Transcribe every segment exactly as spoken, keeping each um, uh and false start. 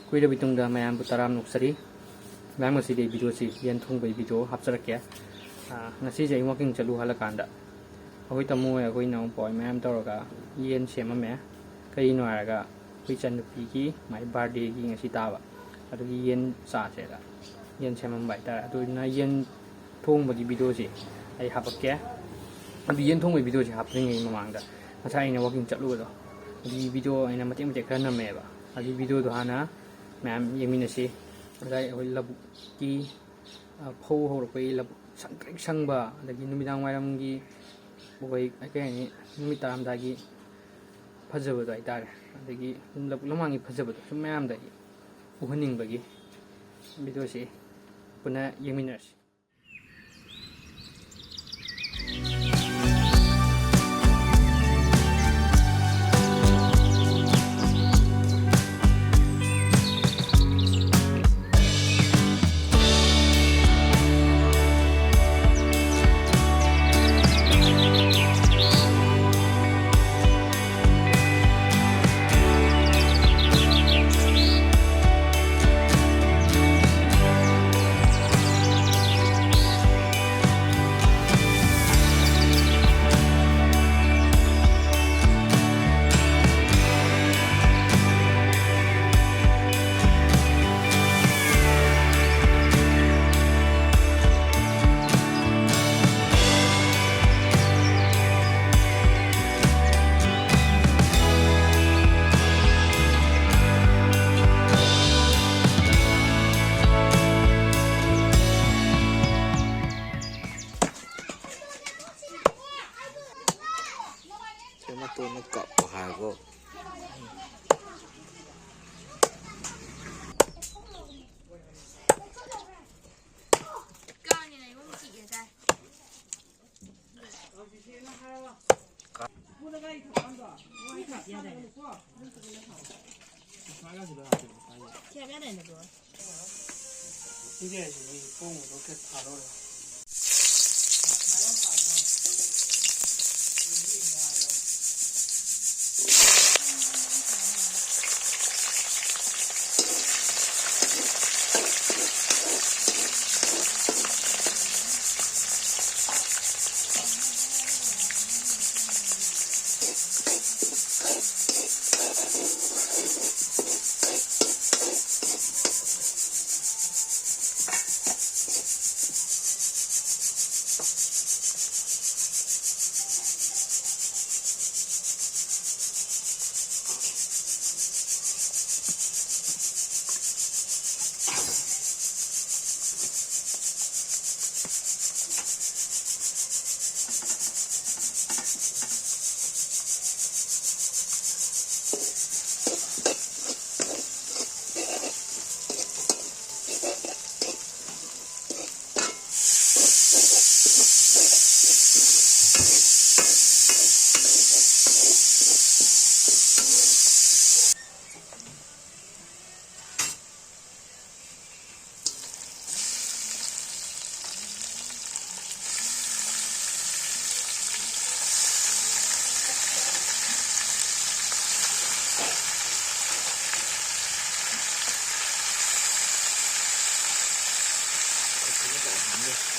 ꯀꯨꯏꯔꯕ ꯃꯇꯨꯡꯗ ꯃꯌꯥꯝꯕꯨ ꯇꯔꯥꯝꯅ ꯑꯣꯛꯆꯔꯤ꯫ ꯃꯌꯥꯝ, ꯉꯁꯤꯗꯤ video ꯁꯤ ꯌꯦꯟ ꯊꯣꯡꯕꯒꯤ video ꯍꯥꯞꯆꯔꯛꯀꯦ꯫ ꯑꯥ, ꯉꯁꯤꯁꯦ ꯑꯩ walking ꯆꯠꯂꯨ ꯍꯜꯂꯀꯥꯟꯗ ꯑꯩꯈꯣꯏ ꯇꯥꯃꯣ ꯍꯣꯏ, ꯑꯩꯈꯣꯏ ꯏꯅꯥꯎꯄꯥ ꯍꯣꯏ ꯃꯌꯥꯝ ꯇꯧꯔꯒ ꯌꯦꯟ ꯁꯦꯝꯃꯝꯃꯦ꯫ ꯀꯩꯒꯤꯅꯣ ꯍꯥꯏꯔꯒ ꯑꯩꯈꯣꯏ ꯏꯆꯟꯅꯨꯄꯤꯒꯤ ꯃꯥꯏ birthday ꯒꯤ ꯉꯁꯤ ꯇꯥꯕ, ꯑꯗꯨꯒꯤ ꯌꯦꯟ ꯆꯥꯁꯦꯗ ꯌꯦꯟ ꯁꯦꯝꯃꯝꯕ ꯍꯥꯏꯇꯥꯔꯦ꯫ ꯑꯗꯨꯅ ꯌꯦꯟ ꯊꯣꯡꯕꯒꯤ video ꯁꯤ ꯑꯩ ꯍꯥꯄꯛꯀꯦ꯫ ꯑꯗꯨ ꯌꯦꯟ ꯊꯣꯡꯕꯒꯤ video ꯁꯤ ꯍꯥꯞꯇ꯭ꯔꯤꯉꯩ ꯃꯃꯥꯡꯗ ꯉꯁꯥꯏ ꯑꯩꯅ walking ꯆꯠꯂꯨꯕꯗꯣ, ꯑꯗꯨꯒꯤ video ꯑꯩꯅ ꯃꯇꯦꯛ ꯃꯇꯦꯛ ꯈꯔ ꯅꯝꯃꯦꯕ꯫ ꯑꯗꯨꯒꯤ video ꯗꯣ ꯍꯥꯟꯅ ꯃꯌꯥꯝ ꯌꯦꯡꯃꯤꯟꯅꯁꯤ꯫ ꯉꯁꯥꯏ ꯑꯩꯈꯣꯏ ꯂꯧꯕꯨꯛꯀꯤ, ꯑ, ꯐꯧ ꯍꯧꯔꯛꯄꯒꯤ ꯂꯧꯕꯨꯛ ꯁꯪ ꯇ꯭ꯔꯤꯛ ꯁꯪꯕ, ꯑꯗꯒꯤ ꯅꯨꯃꯤꯗꯥꯡ ꯋꯥꯏꯔꯝꯒꯤ ꯑꯩꯈꯣꯏ ꯀꯩ ꯍꯥꯏꯅꯤ, ꯅꯨꯃꯤꯠ ꯇꯥꯔꯝꯗꯥꯏꯒꯤ ꯐꯖꯕꯗꯣ ꯍꯥꯏꯇꯥꯔꯦ꯫ ꯑꯗꯒꯤ ꯂꯧꯕꯨꯛ ꯂꯝꯍꯥꯡꯒꯤ ꯐꯖꯕꯗꯣ ꯁꯨꯝ ꯃꯌꯥꯝꯗ ꯎꯍꯟꯅꯤꯡꯕꯒꯤ video ꯁꯤ ꯄꯨꯟꯅ ꯌꯦꯡꯃꯤꯟꯅꯔꯁꯤ꯫ ꯁꯤ ꯃꯇꯣꯟꯗ ꯀꯛꯑꯣ ꯍꯥꯏꯒꯣ꯫ ꯑꯁ,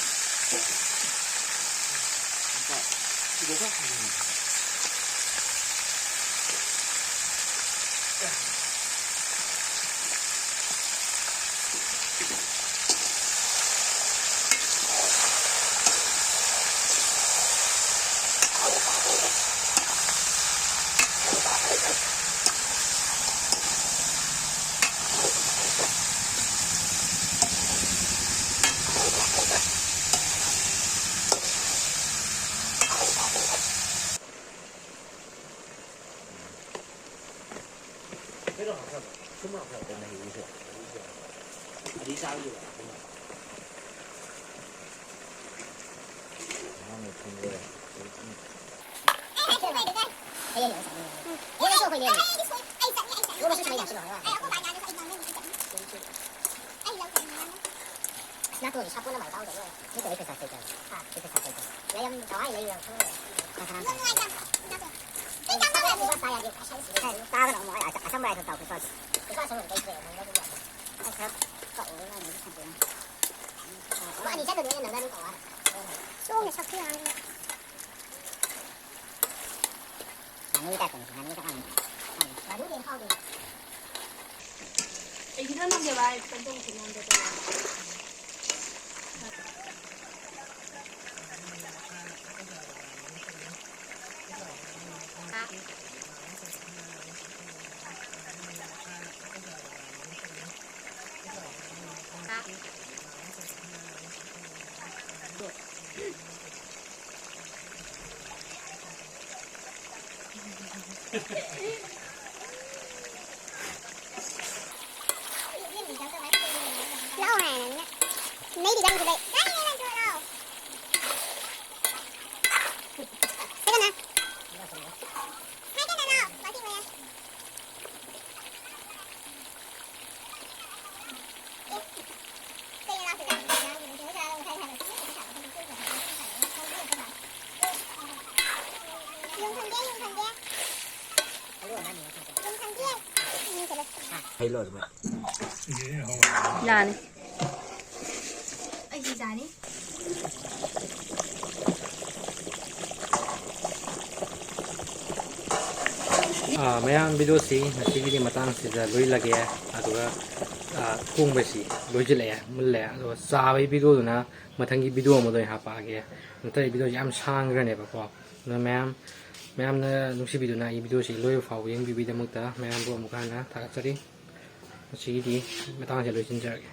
ꯅꯥꯇꯣꯟꯁꯦ ꯁꯥꯄꯣꯟ ꯑꯃ ꯇꯥꯍꯧꯗ꯭ꯔꯦ, ꯂꯣꯏꯔꯦ꯫ ꯅꯠꯇꯦ, ꯑꯩ ꯄꯩꯁꯥ ꯊꯣꯛꯏ ꯀꯥꯏꯅ꯫ ꯑꯩ ꯄꯩꯁꯥ ꯊꯣꯛꯏ ꯀꯥꯏꯅ꯫ ꯂꯩꯔꯝ ꯆꯥꯎꯉꯥꯏ ꯂꯩꯔꯝ ꯈꯪꯉꯔꯣꯏ꯫ ꯈꯔ ꯈꯔ ꯇꯥꯒꯅꯣ, ꯑꯁ-, ꯑꯁꯪꯕ ꯂꯥꯏ ꯈꯔ ꯇꯥꯎ, ꯈꯔ ꯈꯔ꯫ ꯈꯔ ꯈꯔ ꯇꯥꯒꯅꯣ, ꯑꯃꯨꯛ ꯑꯩ ꯑꯁꯪꯕ ꯂꯥꯏ ꯈꯔ ꯇꯥꯎ, ꯈꯔ ꯈꯔ꯫ ꯈꯔ ꯑꯁꯪꯕ ꯂꯩꯇ꯭ꯔꯦ, ꯅꯪ ꯂꯧꯕ ꯌꯥꯗꯦ꯫ ꯑꯩ ꯈꯔ ꯀꯛꯎꯔꯣ, ꯅꯪ ꯑꯗꯨꯝ ꯊꯝꯕꯤꯔꯝꯃꯣ꯫ ꯑꯣ, ꯑꯅꯤ ꯆꯠꯇꯣꯏꯅꯦ, ꯅꯪ ꯑꯗꯨꯝ ꯀꯛꯑꯣ ꯍꯥꯏꯔꯣ꯫ ꯁꯣꯝꯒꯤ ꯁꯛꯁꯦ ꯌꯥꯔꯅꯤ꯫ ꯉꯥꯅꯨꯒꯤ ꯇꯥꯏꯞꯇꯅꯤ, ꯉꯥꯅꯨꯒ ꯆꯞ ꯃꯥꯟꯅꯩ꯫ ꯉꯥꯅꯨꯗꯤ ꯑꯩꯅ ꯐꯥꯎꯗꯦ꯫ ꯑꯩꯒꯤ ꯅꯝꯃꯝꯒꯦ ꯚꯥꯏ, ꯀꯩꯅꯣ ꯇꯧꯕꯁꯨ ꯅꯝꯗꯦ ꯇꯧꯔꯦ꯫ ꯂꯥꯛꯑꯣ ꯍꯥꯏꯔꯅꯤꯅ꯫ ꯅꯩꯗꯤ ꯒꯥꯔꯤꯁꯨ ꯂꯩ꯫ ꯀꯩꯅꯣꯅ? ꯍꯥꯏ ꯀꯩꯅꯣ? ꯋꯥꯀꯤꯡ ꯑꯣꯏꯅ꯫ ꯍꯩꯂꯣ ꯑꯗꯨꯃꯥꯏ꯫ ꯌꯥꯅꯤ꯫ ꯑꯩꯒꯤ ꯆꯥꯅꯤ꯫ ꯑꯥ, ꯃꯌꯥꯝ, ꯚꯤꯗꯤꯑꯣꯁꯤ ꯉꯁꯤꯒꯤꯗꯤ ꯃꯇꯥꯡꯁꯤꯗ ꯂꯣꯏꯁꯤꯜꯂꯒꯦ꯫ ꯑꯗꯨꯒ, ꯑꯥ, ꯊꯣꯡꯕꯁꯤ ꯂꯣꯏꯁꯤꯜꯂꯛꯑꯦ, ꯃꯨꯜꯂꯦ꯫ ꯑꯗꯨꯒ ꯆꯥꯕꯒꯤ ꯚꯤꯗꯤꯑꯣꯗꯨꯅ ꯃꯊꯪꯒꯤ ꯚꯤꯗꯤꯑꯣ ꯑꯃꯗ ꯑꯣꯏꯅ ꯍꯥꯞꯄꯛꯑꯒꯦ꯫ ꯅꯠꯇ꯭ꯔꯗꯤ ꯚꯤꯗꯤꯑꯣꯁꯤ ꯌꯥꯝ ꯁꯥꯡꯈ꯭ꯔꯅꯦꯕꯀꯣ꯫ ꯑꯗꯨꯅ ꯃꯌꯥꯝ, ꯃꯌꯥꯝꯅ ꯅꯨꯡꯁꯤꯕꯤꯗꯨꯅ ꯑꯩ ꯚꯤꯗꯤꯑꯣꯁꯤ ꯂꯣꯏꯕ ꯐꯥꯎꯕ ꯌꯦꯡꯕꯤꯕꯒꯤꯗꯃꯛꯇ ꯃꯌꯥꯝꯕꯨ ꯑꯃꯨꯛ ꯍꯟꯅ ꯊꯥꯒꯠꯆꯔꯤ꯫ ꯉꯁꯤꯒꯤꯗꯤ ꯃꯇꯥꯡꯁꯤꯗ ꯂꯣꯏꯁꯤꯟꯖꯔꯒꯦ꯫